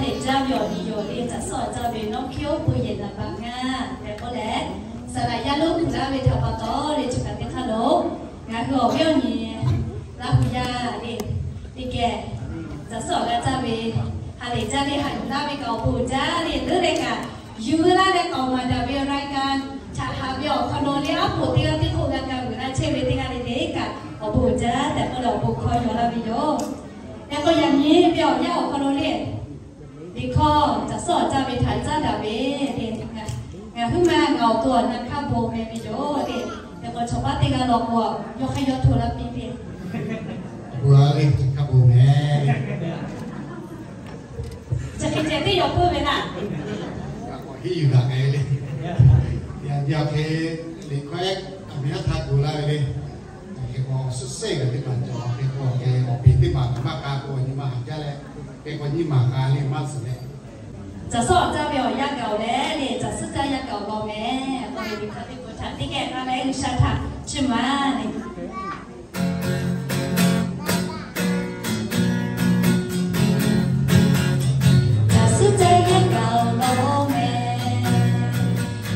Lehˬ, caˇ ve awˬ nyi yoˬ le, caˬ suhˉ awˬ caˇ ve nawˉ hkiˇ oˉ pui yehˬ naˍ baꞈ ngaˇ tehꞈ k'oˆ leh, saˍ laꞈ yaˇ lonˉ kuˬ laˇ ve htaꞈ pa taw le, chi kaꞈ teˇ hk'aˇ lo ngaˬ hui awˬ viˉ awˬ nyi Laˇ huˍ yaˇ le, teˇ geh caˬ suhˉ awˬ g'a caˇ ve, ha lehˬ caˇ le, haꞈ yuˬ laˇ ve kaꞈ awˬ bon uiˍ jaˇ le, leuˉ leh kaꞈ yuˬ laˇ leh k'aoˍ maˍ daꞈ ve รายการ htaꞈ haꞈ ve awˬ hk'aw lo le, aˉ poꞈ teˇ g'aˇ teˇ hk'oˆ g'a ga vuiˬ laˇ chehˇ ve teˇ g'aˇ le le kaꞈ awˬ bon uiˍ jaˇ tehꞈ k'oˆ leh awˬ bon hkawˇ yaw laˇ ve yoˬ. Yaꞈ k'o yaꞈ nyi ve awˬ yanˇ awˬ hk'aw lo le, liꞈ hkawˇ caˬ suhˉ awˬ caˇ ve htaꞈ caˉ daꞈ ve le, ngaˬ huiˉ ma ngaˬ awˬ to awˬ na hk'aˇ bon meh ve yoˬ le. Yaꞈ k'o chaw paˉ teˇ g'aˇ law k'o, yawˇ hk'aˇ yawˇ hto laˇ piˇ ve, bon a le, hk'aˇ bon meh le. Chi hk'e ceh teˇ yaw peuˇ ve laˇ. Hiˉ yuˬ daꞈ k'ai le. Yaꞈ nyi awˬ hk'e liꞈ hkawˇ ehˉ aˬ miˍ yaˇ htaꞈ gu laˇ ve le. Hk'e k'o, suhˉ sehˉ g'aˬ teˇ hpaˍ cawˬ, hk'e k'o, awˬ pehˍ teˇ hpaˍ kaꞈ maˇ k'a k'o, nyi ma haꞈ jaˇ leh, hk'e k'o, nyi ma k'a le maˇ suhˍ leh, caˬ suhˉ awˬ caˇ ve awˬ yanˇ gaˬ-oˬ leh le, caˬ suhˉ caˇ yanˇ gaˬ-oˬ law meh. K'oˆ ve liꞈ hkawˇ teˇ hpaˍ htaꞈ teˇ geh k'ai leh G'uiˬsha htaꞈ chiˇ mvuh le. Caˬ suhˉ caˇ yanˇ gaˬ-oˬ law meh.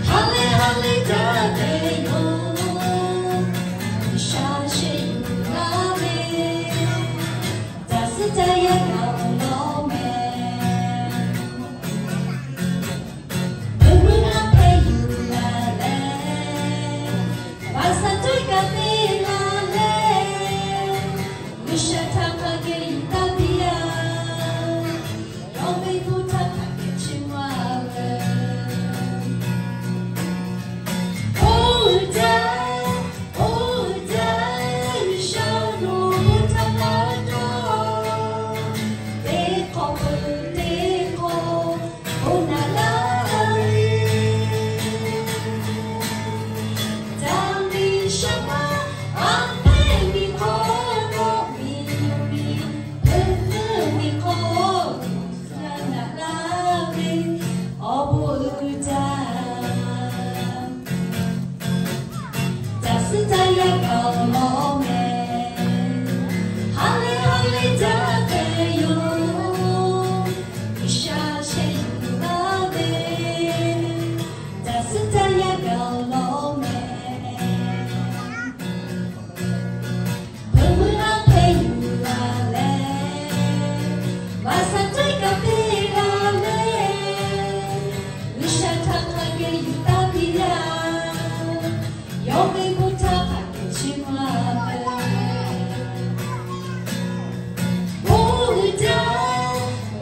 Ha lehˬ ha lehˬ caˇ te yoˬ, G'uiˬsha shehˍ yuˬ laˇ ve. Caˬ suhˉ caˇ yanˇ gaˬ-oˬ law meh. Peuˬ meuˇ aˉ hpehꞈ yuˬ laˬ leh, vaꞈ shaˍ cawˇ kaꞈ te laˬ leh, G'uiˬsha htaꞈ hk'a geh yuˬ taˇ piˇ-a. Yawˇ ve bon htaˇ hk'a geh chiˇ mvuh-a ve. Oˇ jaˇ, oˇ jaˇ, G'uiˬsha nawˬ bon htaˇ maˇ dawˇ. Teˇ hk'awꞈ peuˬ teˇ hk'awꞈ, bon naꞈ laˇ ve. Caˇ miˬ shaˉ maˇ, aˉ hpehꞈ miˬ hk'awꞈ nawˉ, miˬ yuˬ miˬ hpeuꞈ meuˇ miˬ hk'awꞈ, G'uiˬsha naꞈ laˇ ve awˬ bon uiˍ jaˇ. Caˬ suhˉ caˇ yanˇ gaˬ-oˬ law meh. Ha lehˬ ha lehˬ caˇ te yoˬ, G'uiˬsha shehˍ yuˬ laˇ ve. Caˬ suhˉ caˇ yanˇ gaˬ-oˬ law meh. Peuˬ meuˇ aˉ hpehꞈ yuˬ laˬ leh, vaꞈ shaˍ cawˇ kaꞈ te laˬ leh, G'uiˬsha htaꞈ hk'a geh yuˬ taˇ piˇ yaˇ. Yawˇ ve bon htaˇ hk'a geh chiˇ mvuh-a ve. Oˇ ve jaˇ,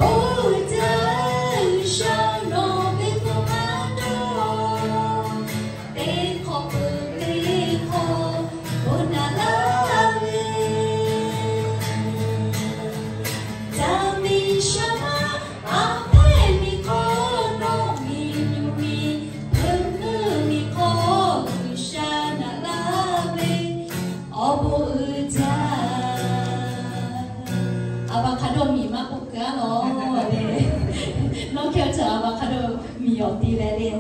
oˇ ve jaˇ, G'uiˬsha nawˬ ve bon maˇ dawˇ. Teˇ hk'awꞈ peuˬ teˇ hk'awꞈ, bon naꞈ laˇ ve. Caˇ miˬ shaˉ maˇ, aˉ hpehꞈ miˬ hk'awꞈ nawˉ, miˬ yuˬ miˬ hpeuꞈ meuˇ miˬ hk'awꞈ, G'uiˬsha naꞈ laˇ ve awˬ bon uiˍ jaˇ. Avocado miˬ maˇ k'oˆ keu-a law le. Nawˇ hkehˇ cawˬ avocado miˬ awˬ ti leh le.